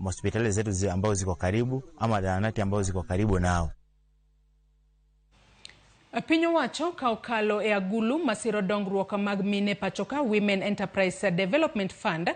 Hospitali zetu ambazo ziko karibu ama zahanati ambazo ziko karibu nao. Piny owacho ka okalo e agulu masiro dongruok mag mine pachoka, Women Enterprise Development Fund,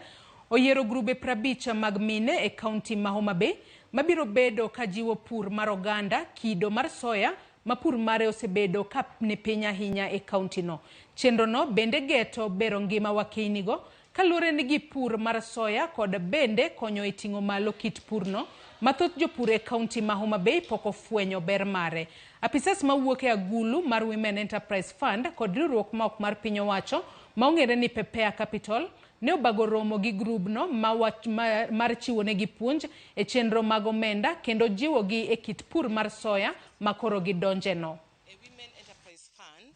oyiero grube 50 mag mine e kaunti ma Homa Bay mabiro bedo ka jiwo pur mar oganda kido mar soya ma pur mare osebedo ka ni piny ahinya e kaunti no. Chenro no bende geto bero ngima wakeini go kaluwore ni gi pur mar soya kod bende konyo e ting'o malo kit purno ma thoth jopur e kaunti ma Homa Bay pok ofwenyo ber mare. Apisas mawuok e agulu mar Women Enterprise Fund kod riwruok ma ok mar piny owacho ma ong'ere ni Pepea Capital ne obago romo gi grubno ma wach, ma, mar chiwonegi puonj e chenro mag omenda kendo jiwogi e kit pur mar soya ma koro gidonje no. A Women Enterprise Fund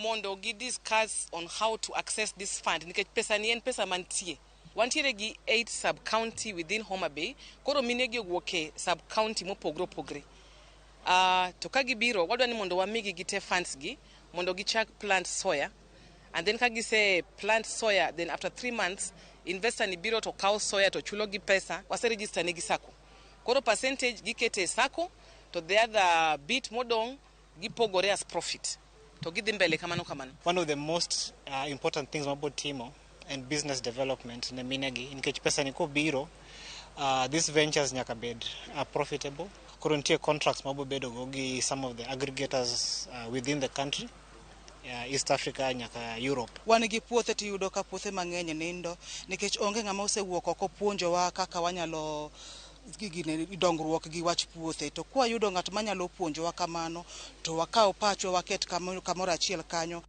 mondo gi discuss on how to access this fund, nikech pesa ni en pesa mantie. Wantiere gi 8 sub county within Homa Bay. Koro mine gi owuok e sub county mopogre opogre. To ka gibiro, wadwa ni mondo wamigi gite funds gi mondo gichak plant soya, and then ka gise plant soya, then after 3 months investor ni biro to kawo soya to chulo gi pesa. Wase register negi sacco, koro percentage gikete e sacco, to the other bit modong' gipogore as profit to gidhi mbele kamano kamano. One of the most important things mabo timo en business development ne minegi, nikech pesa ni kobiro, these ventures nyaka bed profitable. Koro nitie contracts mabo bedo go gi some of the aggregators within the country, East Africa nyaka Europe. Wan gi puothe, tiyudo ka puothe mang'eny nindo nikech onge ng'ama osewuok oko puonjowa kaka wanyalo gine dongruok gi wach puothe. To kwayudo ng'at manyalo puonjowa kamano, to wakaw pachwa waket kamoro achiel kanyo.